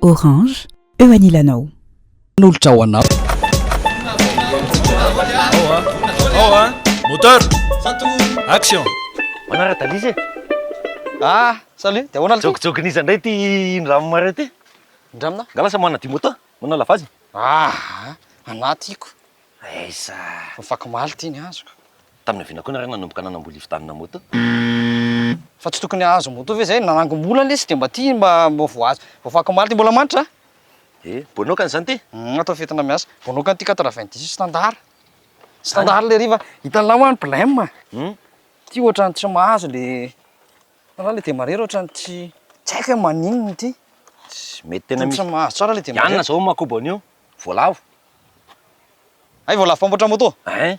Orange, eo anilanao. Manolotra ho anao. Ao a! Ao a! Moteur! Action! Manara-dalisa e! Ah, salut, dia ahoana aloha? Jokijokin'iza indray ity indramina ity? Indramina? Nga lasa manadio moto? Manao lavage? Ah, anà tiako. Aiza! Vao vaky omaly ity ny azoko. Tamin'ny oviana koa nareo nanomboka nanamboly hividanana moto? Fa tsy tokony hahazo moto ve zay? Nanangom-bola lesy dia mba ty mba mba voahazo. Vao vaky omaly ty mbola manitra a! Eh, bonôkany zany ty? Hum, atao fetina miasa. Bonôkany ty 90 standard. Standard le riva. Hitan'lah hoa ny blème. Hum. Ty ohatran'ny tsy mahazo le, hitan'lah le démarrer ohatran'ny tsy, tsy haiko hoe maninona ity. Tsy mety tena Tsy misy. mahazo tsara le démarrer. Ianona zao makobo an'io, voalavo. Hay voalavo mpamboatra moto? Hein.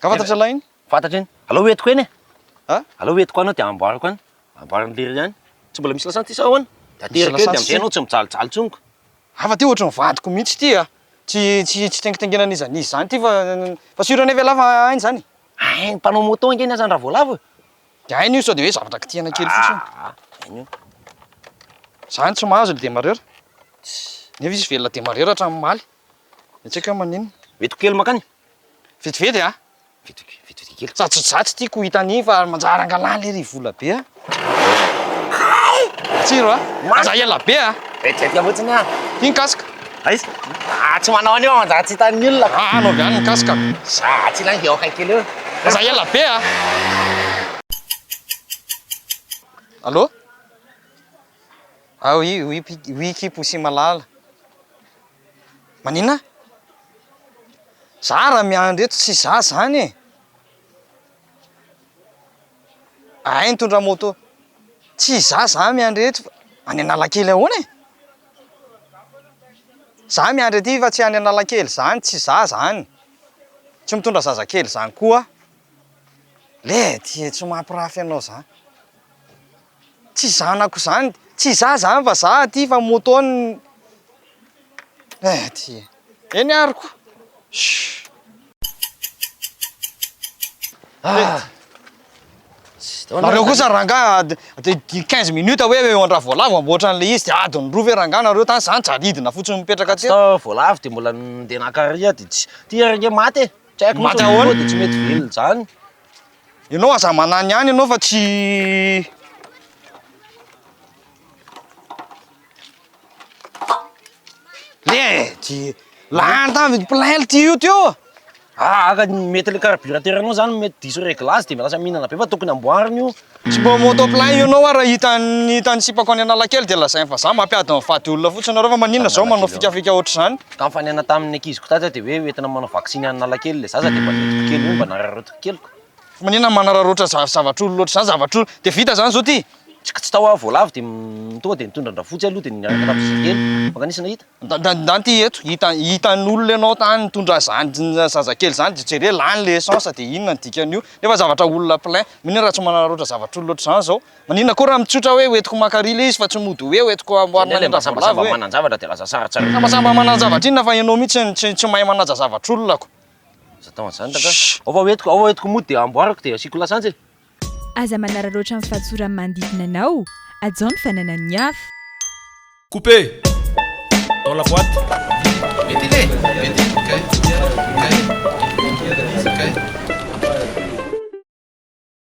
Ka fantatra lah iny? Fantatra iny. Aleo hoentiko eny e. A? Aleo hoentiko any aho dia amboariko any. Amboarin'i lery any. Tsy mbola misy lasantsy ity sa ahoana? Dia Misy ateriko eo dia lasantsy amizay ity. ianao tsy mijalijaly intsony ko. Hafa ty ohatry ny vadiko mihitsy ity a! Tsy tsy tsy taingitaingenan'iza n'iza izany ity fa fa sûr anefa ialahy fa hainy izany e! Hainy mpanao moto ange ny asan'i Ravoalavo e! Dia hainy io sao dia hoe zavatra kitihana kely fotsiny. Aa hainy io. Zany tsy mahazo le démarreur. Nefa izy velona démarreur hatramin'ny omaly. Dia tsy haiko hoe maninona. Entiko kely mankany. Vetivety a! Vetivety kely. Sady tsy za tsy tiako ho hitan'iny fa manjary angalany lery vola be a! Tsiro a! Aza ela be a! Vetivety fotsiny a! Ty ny casque. Aiza? Ah, tsy manao an'io manjary tsy hitan'ny olona. Ah, anaovy ihany ny casque. Za tsy ilaina eo akaiky kely eo. Aza ela be a! Allô? Ah oui, oui, oui Kiposy malala. Maninona? Za raha miandry eto tsy za zany e! Ahay nitondra moto. Tsy za za miandry eto fa any Analakely ahoana e? Za miandry aty fa tsy any Analakely zany, tsy za zany. Tsy mitondra zazakely zany koa aho. Le ty tsy mampirafy anao zany. Tsy zanako zany, tsy za zany fa za aty fa moto ny eh ty. Eny ary ko. Shh. Ah. Nareo kosa rangaha de 15 minutes hoe eo an-dRavoalavo amboatra an'ilay izy de adiny roa ve rangaha nareo tany zany jaridina fotsiny mipetraka Tsy teo. tao voalavo de mbola ndeha naka ary aho de tsy ty ary ange maty e. Tsy haiko Maty mihitsy ahoana? de tsy mety velona zany. Ianao aza manany ihany ianao fa tsy Le ty lany tany plein ty io teo. Ah, aka mety le carburateur anao zany mety diso réglage de lasa mihinana be fa tokony amboarina io. Tsy mba moto plein io anao ary hitan'ny hitan'ny sipako any Analakely de lazainy fa za mampiady ny vady olona fotsiny nareo fa maninona zao manao fikafika ohatr'izany. Ka nifanena tamin'ny ankiziko tato aho de hoe hoentina manao vaksiny any Analakely le zaza de mba nentiko kely io mba nararaotiko kely ko. Fa maninona manararaotra zavatr'olona ohatr'izany zavatr'olona de vita zany zao ty? Tsy tsy tao aho voalavo de tonga de nitondra an-dRafotsy aloha de niaraka tamin'ny zazakely. Mankanisy nahita. Ndany ty eto, hita hitan'olona ianao tany nitondra zany zazakely zany de jereo lany le essence de inona ny dikan'io, nefa zavatra olona plein, maninona raha tsy manararaotra zavatr'olona ohatr'izany zao, maninona koa raha mitsotra hoe hoentiko maka ary le izy fa tsy mody hoe hoentiko amboarina any Mba an-dRavoalavo sambasamba e. manan-javatra de lasa sarotsarotra. Sambasamba manan-javatra inona fa ianao mihitsy no tsy tsy mahay manaja zavatr'olona ko. Aza atao an'izany rangah. Ao fa hoentiko ao fa hoentiko mody de amboariko de asiako lasantsy e. Aza manararaotra ny fahatsoran'ny manodidina anao, hajao ny fananan'ny hafa. Couper dans la boîte. Mety iny e! Mety iny, ok, ok, ok.